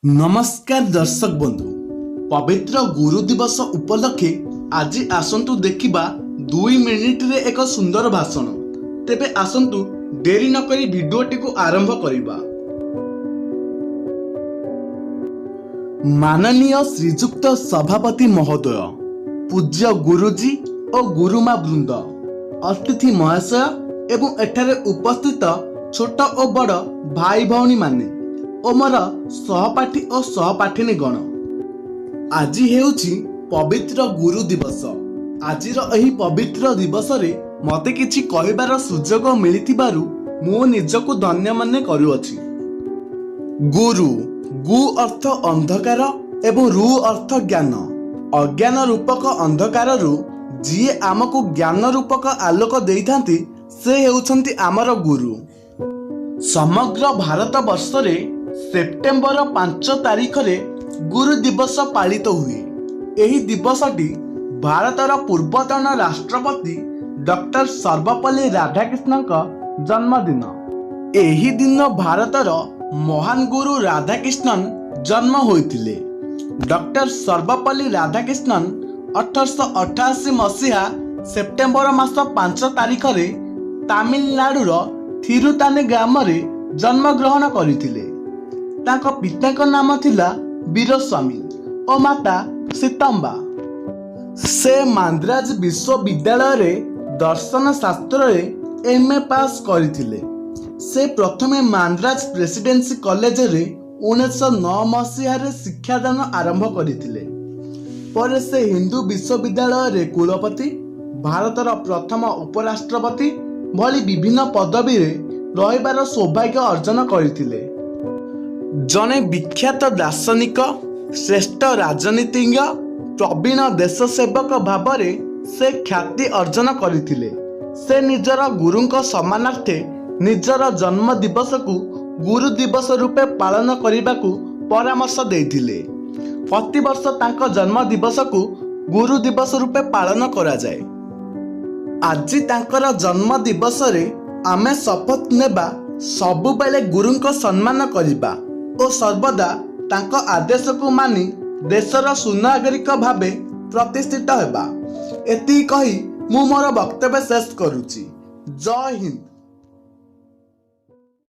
ନମସ୍କାର ଦର୍ଶକ ବନ୍ଧୁ, ପବିତ୍ର ଗୁରୁ ଦିବସ ଉପଲକ୍ଷେ ଆଜି ଆସନ୍ତୁ ଦେଖିବା 2 ମିନିଟରେ ଏକ ସୁନ୍ଦର ଭାଷଣ। ତେବେ ଆସନ୍ତୁ ଡେରି ନକରି ଭିଡିଓଟିକୁ ଆରମ୍ଭ କରିବା। ମାନନୀୟ ଶ୍ରୀଯୁକ୍ତ ସଭାପତି ମହୋଦୟ, ପୂଜ୍ୟ ଗୁରୁଜୀ ଓ ଗୁରୁମା ବୃନ୍ଦ, ଅତିଥି ମହାଶୟ ଏବଂ ଏଠାରେ ଉପସ୍ଥିତ ଛୋଟ ଓ ବଡ଼ ଭାଇ ଭଉଣୀମାନେ ଓ ମୋର ସହପାଠୀ ଓ ସହପାଠିନୀ ଗଣ, ଆଜି ହେଉଛି ପବିତ୍ର ଗୁରୁ ଦିବସ। ଆଜିର ଏହି ପବିତ୍ର ଦିବସରେ ମୋତେ କିଛି କହିବାର ସୁଯୋଗ ମିଳିଥିବାରୁ ମୁଁ ନିଜକୁ ଧନ୍ୟ ମନେ କରୁଅଛି। ଗୁରୁ, ଗୁ ଅର୍ଥ ଅନ୍ଧକାର ଏବଂ ରୁ ଅର୍ଥ ଜ୍ଞାନ। ଅଜ୍ଞାନ ରୂପକ ଅନ୍ଧକାରରୁ ଯିଏ ଆମକୁ ଜ୍ଞାନ ରୂପକ ଆଲୋକ ଦେଇଥାନ୍ତି, ସେ ହେଉଛନ୍ତି ଆମର ଗୁରୁ। ସମଗ୍ର ଭାରତ ବର୍ଷରେ ସେପ୍ଟେମ୍ବର 5 ତାରିଖରେ ଗୁରୁ ଦିବସ ପାଳିତ ହୁଏ। ଏହି ଦିବସଟି ଭାରତର ପୂର୍ବତନ ରାଷ୍ଟ୍ରପତି ଡକ୍ଟର ସର୍ବପଲ୍ଲୀ ରାଧାକ୍ରିଷ୍ଣଙ୍କ ଜନ୍ମଦିନ। ଏହି ଦିନ ଭାରତର ମହାନ ଗୁରୁ ରାଧାକ୍ରିଷ୍ଣନ ଜନ୍ମ ହୋଇଥିଲେ। ଡକ୍ଟର ସର୍ବପଲ୍ଲୀ ରାଧାକ୍ରିଷ୍ଣନ 1888 ମସିହା ସେପ୍ଟେମ୍ବର ମାସ 5 ତାରିଖରେ ତାମିଲନାଡୁର ଥିରୁତାନି ଗ୍ରାମରେ ଜନ୍ମଗ୍ରହଣ କରିଥିଲେ। ତାଙ୍କ ପିତାଙ୍କ ନାମ ଥିଲା ବୀରସ୍ୱାମୀ ଓ ମାତା ସୀତମ୍ବା। ସେ ମାନ୍ଦ୍ରାଜ ବିଶ୍ୱବିଦ୍ୟାଳୟରେ ଦର୍ଶନ ଶାସ୍ତ୍ରରେ ଏମ୍ ଏ ପାସ୍ କରିଥିଲେ। ସେ ପ୍ରଥମେ ମାନ୍ଦ୍ରାଜ ପ୍ରେସିଡେନ୍ସି କଲେଜରେ 1909 ମସିହାରେ ଶିକ୍ଷାଦାନ ଆରମ୍ଭ କରିଥିଲେ। ପରେ ସେ ହିନ୍ଦୁ ବିଶ୍ୱବିଦ୍ୟାଳୟରେ କୁଳପତି, ଭାରତର ପ୍ରଥମ ଉପରାଷ୍ଟ୍ରପତି ଭଳି ବିଭିନ୍ନ ପଦବୀରେ ରହିବାର ସୌଭାଗ୍ୟ ଅର୍ଜନ କରିଥିଲେ। ଜଣେ ବିଖ୍ୟାତ ଦାର୍ଶନିକ, ଶ୍ରେଷ୍ଠ ରାଜନୀତିଜ୍ଞ, ପ୍ରବୀଣ ଦେଶ ସେବକ ଭାବରେ ସେ ଖ୍ୟାତି ଅର୍ଜନ କରିଥିଲେ। ସେ ନିଜର ଗୁରୁଙ୍କ ସମ୍ମାନାର୍ଥେ ନିଜର ଜନ୍ମ ଦିବସକୁ ଗୁରୁ ଦିବସ ରୂପେ ପାଳନ କରିବାକୁ ପରାମର୍ଶ ଦେଇଥିଲେ। ପ୍ରତିବର୍ଷ ତାଙ୍କ ଜନ୍ମ ଦିବସକୁ ଗୁରୁ ଦିବସ ରୂପେ ପାଳନ କରାଯାଏ। ଆଜି ତାଙ୍କର ଜନ୍ମ ଦିବସରେ ଆମେ ଶପଥ ନେବା ସବୁବେଳେ ଗୁରୁଙ୍କ ସମ୍ମାନ କରିବା ଓ ସର୍ବଦା ତାଙ୍କ ଆଦେଶକୁ ମାନି ଦେଶର ସୁନାଗରିକ ଭାବେ ପ୍ରତିଷ୍ଠିତ ହେବା। ଏତିକି କହି ମୁଁ ମୋର ବକ୍ତବ୍ୟ ଶେଷ କରୁଛି। ଜୟ ହିନ୍ଦ।